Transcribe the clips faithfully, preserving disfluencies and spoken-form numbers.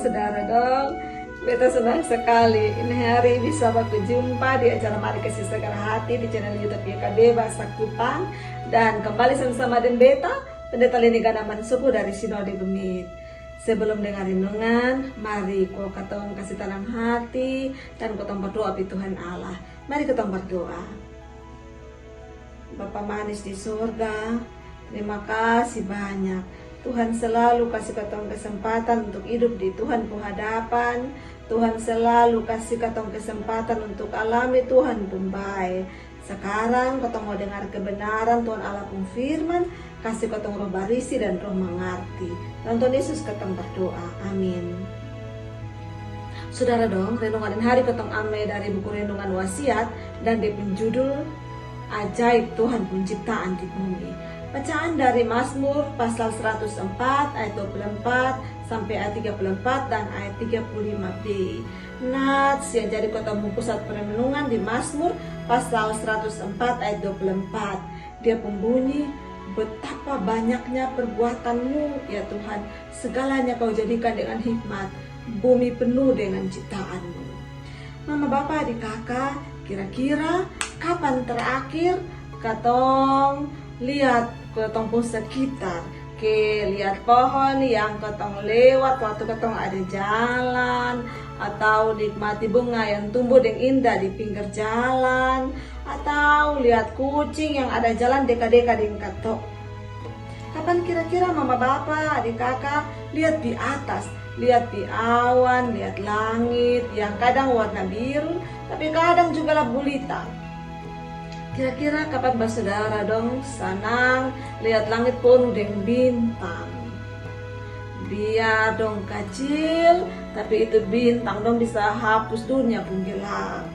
Saudara dong, beta senang sekali ini hari bisa baku jumpa di acara Mari Kasi Segar Hati di channel YouTube Y K B Bahasa Kupang. Dan kembali sama-sama dengan beta, Pendeta Leni Ganaman Subuh dari Sinode Bemit. Sebelum dengar renungan, mari ko katong kasi tanang hati dan kotong berdoa pi Tuhan Allah. Mari kotong berdoa. Bapa manis di sorga, terima kasih banyak. Tuhan selalu kasi katong kesempatan untuk hidup di Tuhan pung hadapan. Tuhan selalu kasi katong kesempatan untuk alami Tuhan pung bae. Sekarang katong mau dengar kebenaran Tuhan Allah pung firman, kasi katong roh barisi dan roh mangarti. Dalam Tuhan Yesus katong berdoa. Amin. Saudara dong, renungan ini hari katong ame dari buku renungan Wasiat dan dia pung judul Ajaib Tuhan pung ciptaan di bumi. Bacaan dari Mazmur pasal seratus empat ayat dua puluh empat sampai ayat tiga puluh empat dan ayat tiga puluh lima B. Nats yang jadi kotong pung pusat perenungan di Mazmur pasal seratus empat ayat dua puluh empat. Dia pung bunyi, betapa banyaknya perbuatanmu, ya Tuhan, segalanya kau jadikan dengan hikmat, bumi penuh dengan ciptaanmu. Mama, bapa, adik, kaka, kira-kira kapan terakhir katong liat katong pung sekitar? Ke liat pohon yang katong lewat waktu katong ada jalan, atau nikmati bunga yang tumbuh deng indah di pinggir jalan, atau liat kucing yang ada jalan deka-deka deng katong? Kapan kira-kira mama, bapa, adik, kaka liat di atas, liat di awan, liat langit yang kadang warna biru, tapi kadang juga labu-lita? Kira-kira kapan basodara dong sanang liat langit ponu deng bintang? Biar dong kacil, tapi itu bintang dong bisa hapus dunia pung gelap.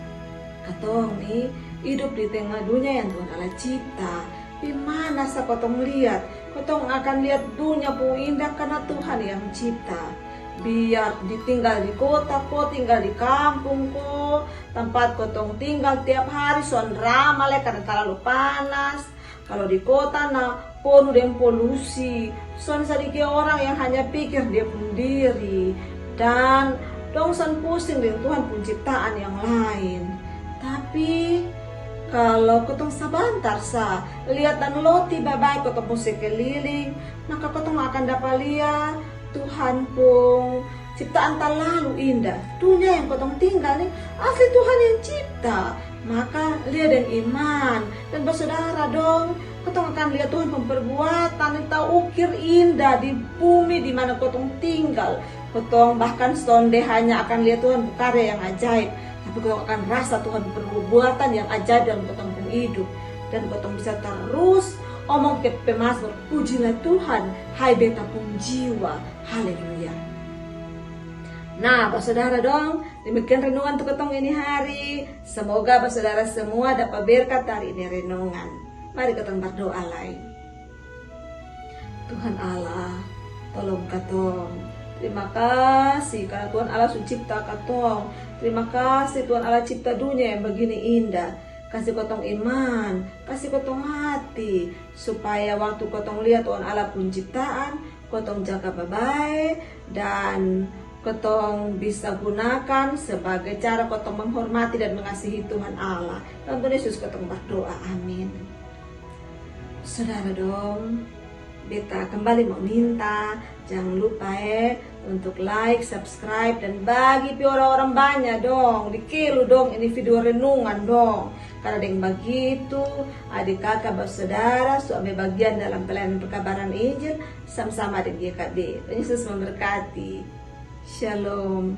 Katong ni idup di tenga dunia yang Tuhan Allah cipta. Di mana sa kotong liat, kotong akan liat dunia pung indah karna Tuhan yang cipta. Biar ditinggal di kota ko, tinggal di kampung ko, tampat kotong tinggal tiap hari son rama lai karna talalu panas. Kalo di kota na ponu deng polusi, son sadiki orang yang hanya pikir dia pung diri, dan dong son pusing deng Tuhan pung ciptaan yang lain. Tapi kalo kotong sabantar sa liat dan loti babae kotong pung sekeliling, maka kotong akan dapa lia Tuhan pung ciptaan talalu indah. Dunia yang kotong tinggal ni asli Tuhan yang cipta. Maka lia deng iman. Dan basodara dong, kotong akan lia Tuhan pung perbuatan yang taukir indah di bumi di mana kotong tinggal. Kotong bahkan sonde hanya akan lia Tuhan pung karya yang ajaib, tapi kotong akan rasa Tuhan pung perbuatan yang ajaib dalam kotong pung idup. Dan kotong bisa tarus omong ke pemazmur, "Pujilah Tuhan, hai beta pung jiwa." Haleluya. Nah, basodara dong, demikian renungan tu kotong ini hari. Semoga basodara semua dapa berkat dari ini renungan. Mari kotong berdoa lai. Tuhan Allah, tolong katong. Terima kasih karna Tuhan Allah su cipta katong. Terima kasih Tuhan Allah cipta dunia yang bagini indah. Kasi kotong iman, kasi kotong hati, supaya waktu kotong lia Tuhan Allah pung ciptaan, kotong jaga babae, dan kotong bisa gunakan sebagai cara kotong menghormati dan mengasihi Tuhan Allah. Dalam Tuhan Yesus kotong berdoa. Amin. Sodara dong, beta kembali mau minta, jangan lupa e, untuk like, subscribe, dan bagi pi orang-orang banya dong, di kelu dong ini video renungan dong. Karna deng bagitu, adik kaka basodara su ambe bagian dalam pelayanan perkabaran Injil sama-sama deng Y K B. Tuhan Yesus memberkati. Shalom.